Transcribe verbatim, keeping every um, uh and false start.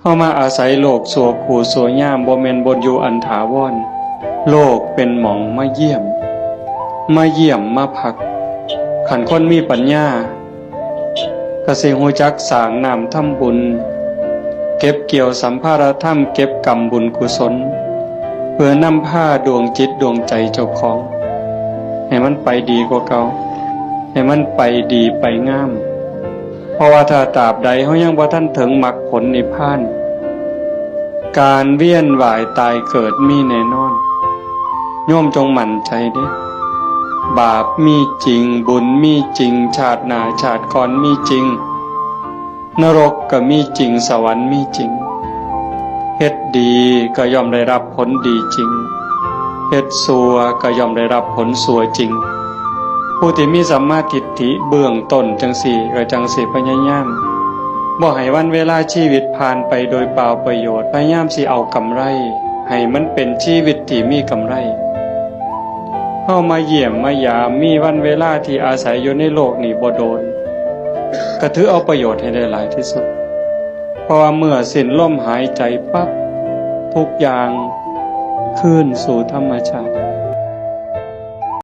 เฮามาอาศัยโลกชั่วครูชั่วยาม บ่แม่นบ่อนอยู่อันถาวร โลกเป็นหม่องมาเยี่ยม มาเยี่ยมมาพัก คันคนมีปัญญา ก็สิฮู้จักสร้างน้ำทำบุญ เก็บเกี่ยวสัมภาระธรรม เก็บกำบุญกุศล เพื่อนำพาดวงจิตดวงใจเจ้าของ ให้มันไปดีกว่าเก่า ให้มันไปดีไปงาม เพราะว่าถ้าตราบใดเฮายังบ่ทันถึงมรรคผลนิพพาน การเวียนว่ายตายเกิดมีแน่นอน โยมจงมั่นใจเด้ บาปมีจริง บุญมีจริง ชาติหน้าชาติก่อนมีจริง นรกก็มีจริง สวรรค์มีจริง เฮ็ดดีก็ย่อมได้รับผลดีจริง เฮ็ดชั่วก็ย่อมได้รับผลชั่วจริง ผู้ที่มีสัมมาทิฏฐิเบื้องต้นจั่งซี้ก็จั่งสิพยายาม บ่ให้วันเวลาชีวิตผ่านไปโดยเปล่าประโยชน์ พยายามสิเอากำไร ให้มันเป็นชีวิตที่มีกำไร เฮามาเยี่ยมมายาม มีวันเวลาที่อาศัยอยู่ในโลกนี้บ่โดน ก็ถือเอาประโยชน์ให้ได้หลายที่สุด เพราะว่าเมื่อสิ้นลมหายใจปั๊บ ทุกอย่างคืนสู่ธรรมชาติ